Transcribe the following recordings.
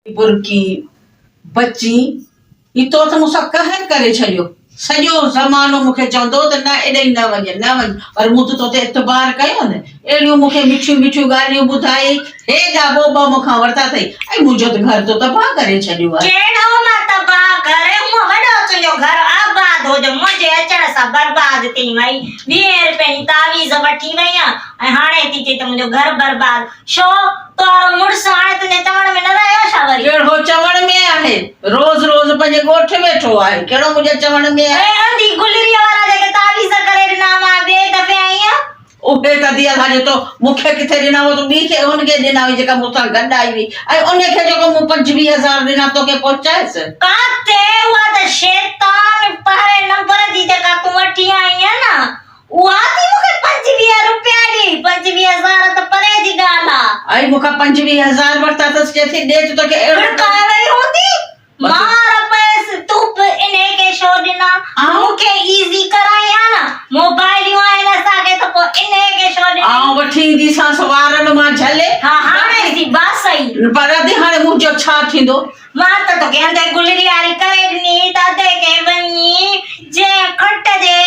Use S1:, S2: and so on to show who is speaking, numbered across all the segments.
S1: برقي بچي، هي تو ته مون سان قهر ڪري ڇڏيو. سڄو زمانو مون کي چوندو هو ته نه ايڏانهن نه وڃ، نه وڃ، پر مون ته تو تي اعتبار ڪيو نه. اهڙيون مون کي مٺيون مٺيون ڳالهيون ٻڌائي، هيڏا ٻوٻا مون کان ورتا اٿئي ۽ منهنجو ته گهر تو تباهه ڪري ڇڏيو آهي.
S2: ڪهڙو مان تباهه ڪري، هونء وڏو تنهنجو گهر آباد هو جو منهنجي اچڻ سان برباد ٿي وئي. ويهين رپين جي تعويذ وٺي وئين ۽ هاڻي ٿي چئين ته منهنجو گهر برباد. ڇو؟ تو وارو مڙس هاڻي تنهنجي چوڻ ۾ نه رهيو ڇا وري؟
S1: ڪهڙو چوڻ ۾ آهي؟ روز روز پنهنجي ڳوٺ ويٺو آهي، ڪهڙو منهنجي چوڻ ۾ آهي؟
S2: اي انڌي گلريء وارا جيڪي تعويذ ڪري ڏنا مان ٻئي دفعي آئينء.
S1: اهي ته ادي الله جو تو مون کي ڪٿي ڏنا هئا، تو ٻي کي هن کي ڏنا هئي جيڪا مون سان گڏ آئي هئي ۽ ان کي جيڪو مون 25 هزار ڏنا توکي پهچايس.
S2: ڪاٿي اها ته شيطان پهرين نمبر جي جيڪا تون وٺي آئينء نه اها ٿي مون کي 25 روپيا ڏي، 25 هزار ته پري جي ڳالهه آ.
S1: ائي مون کان 25 هزار ورتا اٿس، چئي ٿي ڏي ته توکي اهڙو.
S2: ڀڙڪائي وئي هوندي، مان رپيس، تون به انهي کي ڇو ڏنا، مون کي ايزي ڪرائين ها نه، موبائليون آهن اسان کي ته پوء انهي کي ڇو ڏنئي.
S1: آئون وٺي اينديسانس وارن مان جهلي.
S2: ها هاڻي ٿي باس ئي.
S1: پر ادي هاڻي منهنجو ڇا ٿيندو؟
S2: مان ته توکي انڌي گلري واري ڪري ڏني هئي ته ادي کي وڃي جنهن کٽ جي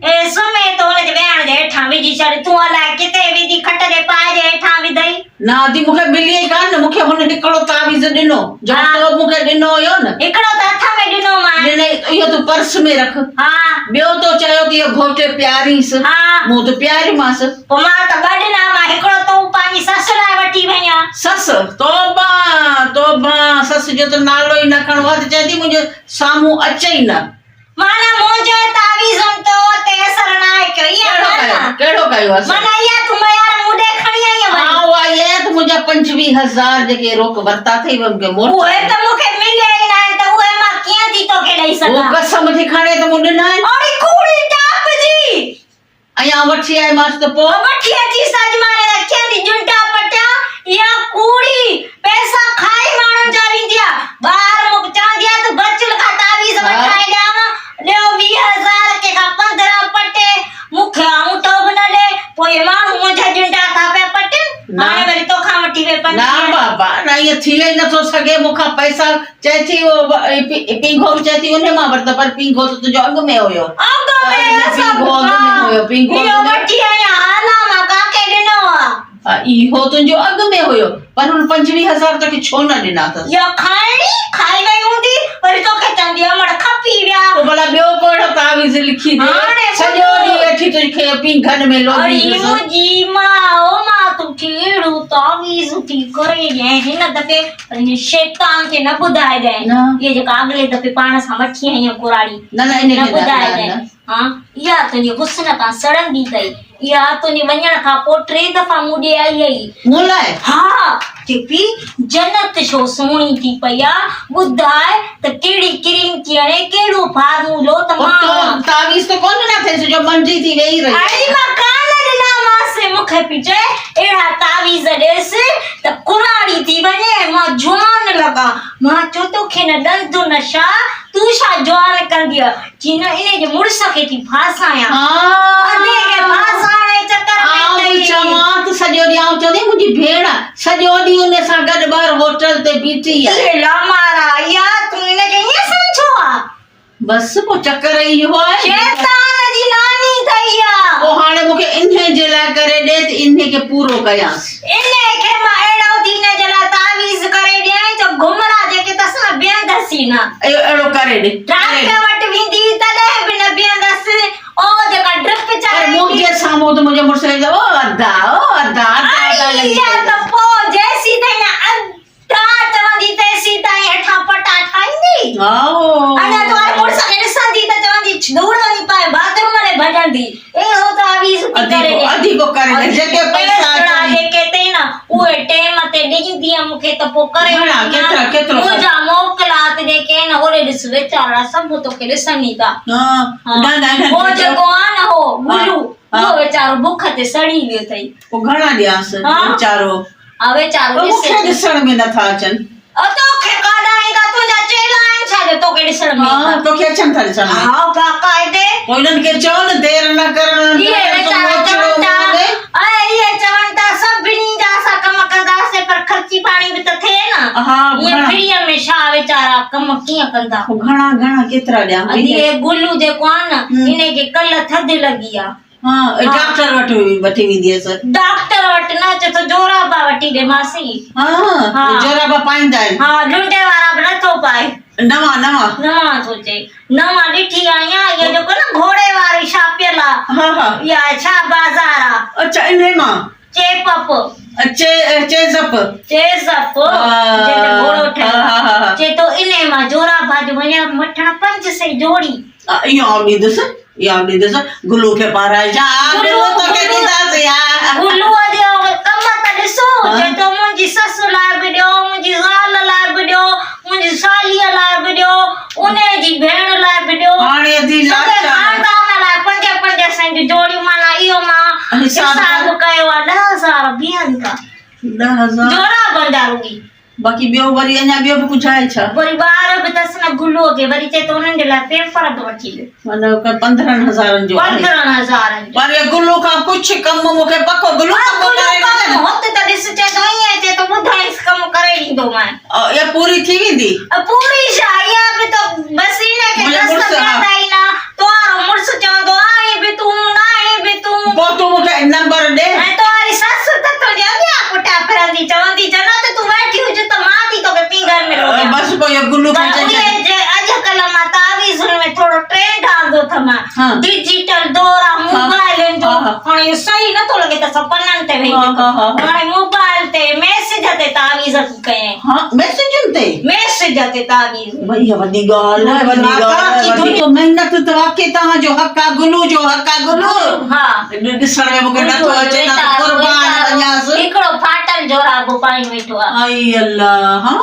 S2: سمهي ٿو ان جي ويهڻ جي هيٺان وجهي ڇڏ، تون الائي ڪٿي وڌي کٽ جي پاء جي هيٺان وڌئي.
S1: نه ادي مون کي ملي ئي ڪانه، مون کي هن هڪڙو تعويذ ڏنو جيڪو تو مون کي ڏنو هيو نه.
S2: هڪڙو ته هٿ ۾ ڏنومانء.
S1: ڏنئي اهو تون پرس ۾ رک.
S2: ها.
S1: ٻيو تو چيو ته اهو گهوٽ پيارينس.
S2: ها.
S1: مون ته پياريومانس.
S2: پوء مان ته ٻه ڏنا مان هڪڙو تون پنهنجي سس لاء وٺي وئين آن.
S1: سس، توبه توبه سس جو ته نالو ئي نه کڻ اها ته چئي ٿي منهنجي سامهون اچ ئي نه.
S2: معنيٰ منهنجي تعويذن تو تي اثر ناهي ڪيو اها
S1: ڪهڙو
S2: ڳالهه
S1: ڪيو
S2: نه.
S1: ڪهڙو ڪيو اثر.
S2: معنيٰ اها تون ميار مون ڏي کڻي آئين وري.
S1: آئون اها ئي آهيان ته منهنجا 25 هزار جيڪي روڪ ورتا اٿئي اهي مون کي موٽ.
S2: اهي ته مون کي مليا ئي ناهن ته اهي مان ڪيئن ٿي توکي ڏئي
S1: هو
S2: سگهان.
S1: قسم ٿي کڻي ته مون ڏنا آهن.
S2: اڙي ڪوڙي ٽاپ جي.
S1: ۽ آئون وٺي آئيمانس ته پوء.
S2: وٺي اچي سجماني رکين ٿي جنٽا پٽيا اها ڪوڙي پئسا کائي ماڻهن جا ويندي آ ٻاهر مون چوندي آ ته بچل کان تعويذ وٺائي ڏيانو ڏيو 20 هزار ڪنهن کان 15 پٽي مون کي آئون ٽو به نه ڏي پوء اهي ماڻهو منهنجا جنٽا ٿا پيا پٽين هاڻي وري توکان وٺي وئي
S1: نه
S2: 25.
S1: بابا نه ائين ٿي ئي نٿو سگهي مون کان پئسا چئي ٿي اهو پينگهو به چئي ٿي انهي مان ورتو پر پينگهو ته تنهنجو اڳ ۾ هيو.
S2: اڳ ۾ اسان
S1: پينگهو اڳ ۾ هيو پينگهو
S2: اهو وٺي آئي آهيان هالا مان ڪاڪي ڏنو آ.
S1: ها اهو تنهنجو اڳ ۾ هيو پر هن 25 هزار توکي ڇو نه ڏنا اٿس.
S2: يا کائڻي کائي وئي هوندي وري توکي چوندي امڙ کپي ويا.
S1: پوء ڀلا ٻيو ڪو اهڙو تعويذ لکي ڏي سڄو ڏينهن ويٺي تنهنجي پينگهن ۾ لوڏيندس.
S2: اڙي منهنجي ماء مان توکي اهڙو تعويذ ٿي ڪري ڏيان هن دفعي پر هن شيطان کي نه ٻڌائجانء. اها جيڪا اڳلي دفعي پاڻ سان وٺي آئين آهين ڪراڙي.
S1: نه نه ان
S2: نه
S1: کي نه
S2: ٻڌائجانء. ها اها تنهنجي حسن تان سڙندي اٿئي. اها تنهنجي وڃڻ کان پوء ٽي دفعا مون ڏي آئي هئي.
S1: مون لاء؟
S2: ها. چي پي جنت ڇو سهڻي ٿي پئي آ. ٻڌاء ته ڪهڙي ڪريم ٿي هڻي، ڪهڙو فارمولو ته مان
S1: پوء
S2: هڻان.
S1: تو تعويذ ته ڪونه ڏنا اٿئيس جو منڊي ٿي ويهي رهي.
S2: اڙي مان ڪانه ڏنامانس. مون کي پئي چئي اهڙا تعويذ ڏيس ته ڪراڙي ٿي وڃي ۽ مان جوان لڳان. مان چيو توکي نه ڏند نه شا، تون ڇا جوان ڪندينء؟ چي نه انهيء جي مڙس کي ٿي ڦاسايان. ادي کي ڦاسائڻ جي چڪر ۾
S1: آئون به
S2: اٿئي.
S1: چوان ته سڄو ڏينهن آئون چوندي منهنجي ڀيڻ سڄو ڏينهن ان سان گڏ ٻاهر هوٽل تي بيٺي آهي.
S2: اي لامارا، اها تون ان کي ائين سمجهيو آ؟
S1: بس پوء چڪر ئي اهو آهي.
S2: شيطان جي ناني اٿئي اها.
S1: پوء هاڻي مون کي انهيء جي لاء ڪري ڏي ته انهيء کي پورو ڪيانس.
S2: انهيء کي مان اهڙو ٿي ان جي لاء تعويذ ڪري ڏيانء جو گمراهه جيڪي اٿس نه بيهندس ئي نه.
S1: اهو اهڙو ڪري ڏي.
S2: ڊاڪٽر وٽ ويندي تڏهن به نه بيهندس. او جيڪا ڊرپ
S1: پر
S2: چڙهائيندي.
S1: منهنجي سامهون ته منهنجو مڙس چوندو او ادا او ادا ادا ادا لڳي
S2: ائي اها
S1: پئي
S2: ته
S1: اٿس.
S2: پوء جيسيتائين نه ادا چوندي تيسيتائين هيٺان پٽا ٺاهيندي.
S1: آئو.
S2: اڃا تو واري مڙس کي ڏسندي ته چوندي ڌوڙ وڃي پائي باٿ روم ڏي ڀڄندي. اهڙو تعويذ ٿي
S1: اڌي
S2: ڪري
S1: پوء
S2: ڏي.
S1: اڌي پوء ڪري ڏي جيڪي پئسا
S2: پئسا
S1: اچن.
S2: جيڪي اٿئي نه اهي ٽيم تي ڏيندينء مون کي ته پوء ڪري
S1: گهڻا
S2: ڏينديمانء.
S1: ڪيترا ڪيترو
S2: منهنجا موڪلات جيڪي آهن هوڏي ڏس ويچارا سڀ توکي ڏسن ئي ٿا.
S1: ها نه نه انهن
S2: هو
S1: کي چئو.
S2: جيڪو آهي نه هو گلو
S1: ها.
S2: اهو ويچارو بک تي سڙي ويو اٿئي.
S1: پوء گهڻا ڏيانس
S2: ها.
S1: ويچارو.
S2: ها ويچارو
S1: پر مون
S2: ڏسي
S1: کي
S2: ٿو.
S1: ڏسڻ ۾ نٿا اچن.
S2: او توکي ڪاڏانهن ايندا تنهنجا چيلا آهن ڇا جو توکي ڏسڻ ۾
S1: ها
S2: ايندا.
S1: توکي اچن ٿا ڏسڻ ۾.
S2: ها باقاعدي.
S1: پوء انهن کي چئو نه دير نه ڪرڻ انهن کي
S2: اهي
S1: ته
S2: ويچارا
S1: موچڙو
S2: چون ٿا
S1: منهن ۾.
S2: اي اهي چون ٿا سڀني جا اسان ڪم ڪنداسين پر. خرچي پاڻي به ته ٿئي نه.
S1: ها
S2: ائين فريء ۾ ڇا ويچارا ڪم ڪيئن ڪندا.
S1: پوء گهڻا گهڻا ڪيترا ڏيان؟
S2: ادي هي گلو جيڪو آ نه انهي کي ڪلهه ٿڌ لڳي آ.
S1: ها ڊاڪٽر وٽ وٺي وينديس.
S2: ڊاڪٽر وٽ نه چي ٿو جورابا وٺي ڏي ماسي.
S1: ها جورابا پائيندا آهن.
S2: ها لنڊي وارا به نٿو پائي.
S1: نوان نوان.
S2: نوان ٿو چئي. نوان ڏٺي آهيان اهو جيڪو نه گهوڙي واري ڇا پيل آ.
S1: ها ها.
S2: اها ڇا بازار آ.
S1: اڇا انهي مان.
S2: Cheap up.
S1: چي چيزپ.
S2: چيزپ جنهن تي گهوڙو ٺهيل آ. چي ٿو انهي مان جورابا جو وڃان وٺڻ 500 جوڙي.
S1: اهو آئون ڏيندس اهو آئون ڏيندس گلو کي پارائجان آ گلو توکي ڏينداسين آ.
S2: گلوء جو ڪم ته ڏسو چي ٿو منهنجي سس لاء به ڏيو منهنجي زال لاء به ڏيو منهنجي ساليء لاء به ڏيو انهي جي ڀيڻ لاء به ڏيو.
S1: هاڻي ادي
S2: سڄي
S1: لاچار.
S2: خاندان لاء پنج پنج سين جون جوڙيون معنيٰ اهو مان حساب ڪيو آ 10,000 بيهن ٿا.
S1: 10,000.
S2: جورابن جا رڳي.
S1: باقي ٻيو وري اڃا ٻيو به ڪجهه آهي ڇا؟
S2: وري ٻار به اٿس نه گلوء کي وري چئي ٿو انهن جي لاء پيپر به وٺي ڏيو.
S1: معنيٰ ڪا 15 هزارن جو آهي.
S2: 15 هزارن جو.
S1: پر اهو گلو کان پڇ ڪم مون کي پڪو گلو ڪم ڪري ڏيندو نه.
S2: هت ته ڏس چئي ٿو ائين چئي ٿو ٻڌائينس ڪم ڪري ڏيندومانء.
S1: اها پوري ٿي ويندي؟
S2: پوري ڇا اها به ته بس ان کي دست پيدا ئي نه توهارو مڙس چوندو آهين به تون ناهين به تون.
S1: پوء تون مون کي نمبر ڏي.
S2: ۽ توهاري سس ته تنهنجي اڳيان پٺيان ڦرندي چوندي جنت تون ويٺي هج ته مان ٿي توکي پينگهر ۾ لوڙيان.
S1: بس پوء اهو گلو کي
S2: پر
S1: چئي
S2: اهي
S1: ڇڏ.
S2: جي اڄڪلهه مان تعويذن ۾ ٿورو ٽرينڊ آندو اٿم ڊجيٽل دور آ موبائلن جو هاڻي اهو صحيح نٿو لڳي ته اسان پنن تي ويهي لکون هاڻي موبائل تي ميسيج تي تعويذ ٿي ڪيائين.
S1: ها ميسيجن تي؟
S2: ميسيج تي تعويذ.
S1: ڀئي اها وڏي ڳالهه آهي وڏي ڳالهه آهي وڏي. محنت ته واقعي توهان جو حق آ گلو جو حق آ گلو.
S2: ها.
S1: ڏسڻ ۾ مونکي نٿو اچي نه ته قربان وڃانس.
S2: هڪڙو ڦاٽل جوراب پائي ويٺو آ.
S1: ائي الله ها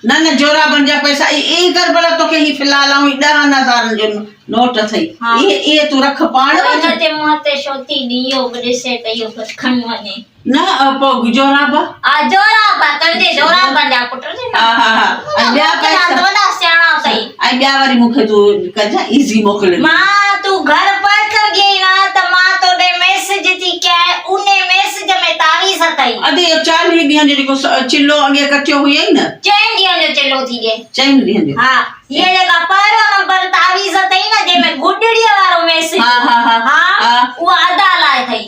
S1: نه نه جورابن جا پئسا ائين ڪر ڀلا توکي هي في الحال آئون ڏهن هزارن جو نوٽ اٿئي اهي اهي تون رک پاڻ وٽ.
S2: هن تي منهن تي شو ٿي ڏي اهو به ڏسي ته اهو بس کڻي وڃي.
S1: نه پوء جوراب.
S2: آ جوراب تنهنجي جورابن جا پٽ جي
S1: ها ها ها ۽ ٻيا پئسا
S2: وڏا سياڻا اٿئي.
S1: ۽ ٻيا وري مون کي تون ڪجان ايزي موڪلي ڏي.
S2: مان تون گهر پهچندين نه ته مان تو ڏي ميسج ٿي ڪيان انهي ميسج ۾ تعويذ اٿئي.
S1: ادي اهو 40 ڏينهن جو جيڪو چلو اڳي ڪٽيو هيئي نه.
S2: چئن ڏينهن جو چلو ٿي ڏي.
S1: چئن ڏينهن جو.
S2: ها هيء جيڪا پهريون نمبر تعويذ اٿئي نه جنهن ۾ گڏڙيء وارو ميسج
S1: ها ها ها
S2: ها اها ادا لاء اٿئي.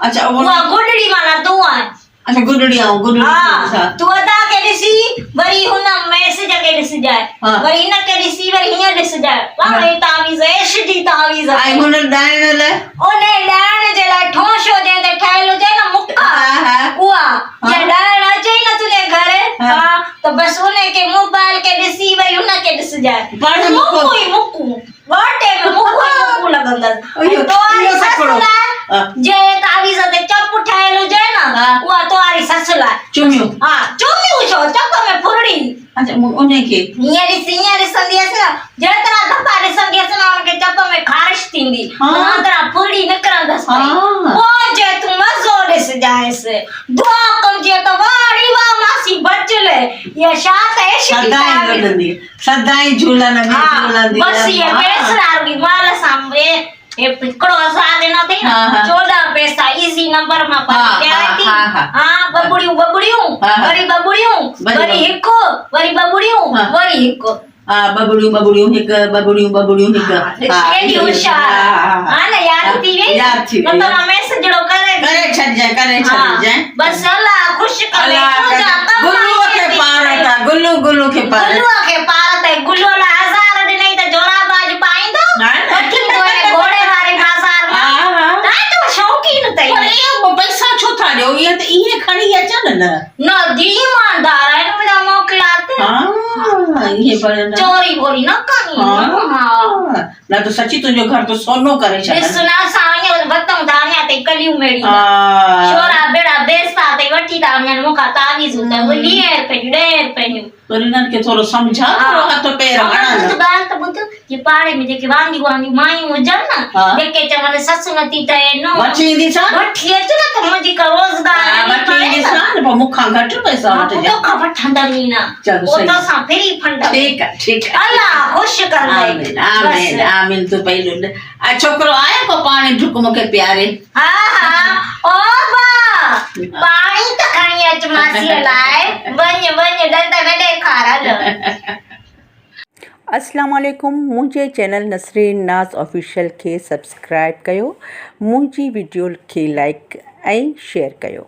S1: اڇا اهو
S2: اها گڏڙي معنيٰ تون آهين.
S1: اڇا گڏڙي آئون گڏڙي
S2: ها تون ادا کي ڏسي وري هن ميسج کي ڏسجانء وري هن کي ڏسي وري هيئن ڏسجانء پاڻ هي تعويذ عيش جي تعويذ
S1: ۽ هن ڏائڻ لاء
S2: انهي ڏائڻ جي لاء ٺونشو جنهن تي ٺهيل هجي نه مکا اها جي ڏائڻ اچي نه تنهنجي گهر ها ته بس انهي کي موبائل کي ڏسي وري هن کي ڏسجانء
S1: پاڻ
S2: مکو ئي مکو ٻه ٽي ۾ مکو ئي مکو لڳندس ۽ توهاري سس لاء جنهن تعويذ تي چپ ٺهيل هجي نه اها توهاري سس لاء
S1: چميون
S2: ها چميون ڇو چپ ۾ ڦرڙي
S1: اڇا انهي کي
S2: هيئن ڏس هيئن ڏسنديس نه جيترا دفعا ڏسنديس نه ان کي چپ ۾ خارش ٿيندي اوترا ڦرڙي نڪرندس پئي پوء جي تون مزو ڏسجانس دعا ڪندينء ته واهه ڙي واهه ماسي بچل اها ڇا ته عشق جي
S1: سدائين
S2: تعويذ
S1: لڏندي سدائين جهولن ۾ جهولندي
S2: بس اهي پئسا رڳي مال سان هي هڪڙو هزار ڏنو اٿئي نه 14 پئسا ايزي نمبر مان پنهنجي ڏيان ٿي ها ٻه ٻڙيون ٻه ٻڙيون وري ٻه ٻڙيون وري هڪ وري ٻه ٻڙيون وري هڪ
S1: ها ٻه ٻڙيون ٻه ٻڙيون هڪ ٻه ٻڙيون ٻه ٻڙيون هڪ
S2: ها ڪيڏي هوشيار ها نه ياد ٿي وئي
S1: ياد ٿي وئي
S2: نه ته مان ميسجڙو ڪري
S1: ڪري ڇڏجانء ڪري ڇڏجانء
S2: بس الله خوش ڪري تنهنجا ڪم
S1: گلوء کي پارت آ گلو گلو کي پارت
S2: گلوء کي پارت آهي گلوء لاء هزار ڏنئي ته جوراب اڄ پائيندو وٺي ايندو هن گهوڙي واري بازار مان ڏاڍو شوقين اٿئي
S1: پر اهي پئسا ڇو ٿا ڏيو اهي ته اهي کڻي اچن نه
S2: نه ڌي ايماندار آهن منهنجا موڪلات
S1: ها اهي پر
S2: چوري ووري نه ڪندي ها
S1: نه ته سچي تنهنجو گهر ته سونو ڪري ڇڏن.
S2: ڏس نه اسان وڃون وتون ٿا اڃا تائين ڪليون ميڙيندا. ڇورا ٻيڙا بيستا تائين وٺي ٿا وڃن مون کان تعويذون ته 20 رپين جون 10 رپين جون.
S1: پر انهن کي ٿورو سمجهاء ٿورو هٿ پير هڻن.
S2: ٻڌ ڳالهه ته ٻڌ جي پاڙي ۾ جيڪي وانديون وانديون مايون هجن نه جيڪي چون سس نٿي ٺهي نونهن
S1: وٺي اينديسان.
S2: وٺي اچ نه ته منهنجي ڪا روزگار هلي
S1: وٺي
S2: پوي نه.
S1: اينديسان نه پوء مون کان گهٽ پئسا وٺجان.
S2: توکان وٺندم ئي نه.
S1: چلو
S2: پوء
S1: صحيح.
S2: توسان ڦري ڦنڊ.
S1: ٺيڪ آ ٺيڪ آ.
S2: الله خوش ڪندئي.
S1: آمين آمين آمين تون پئي لڏ. آ ڇوڪرو آيو ڪو پاڻي ڍڪ مونکي پياري.
S2: ها ها او با. پاڻي ته کڻي اچ ماسيء لاء. وڃ وڃ ڏند نه ڏيکار هل.
S1: اسلام عليڪم منهنجي چينل نسرين ناز آفيشل کي سبسڪرائب ڪيو منهنجي وڊيو کي لائڪ ۽ شيئر ڪيو.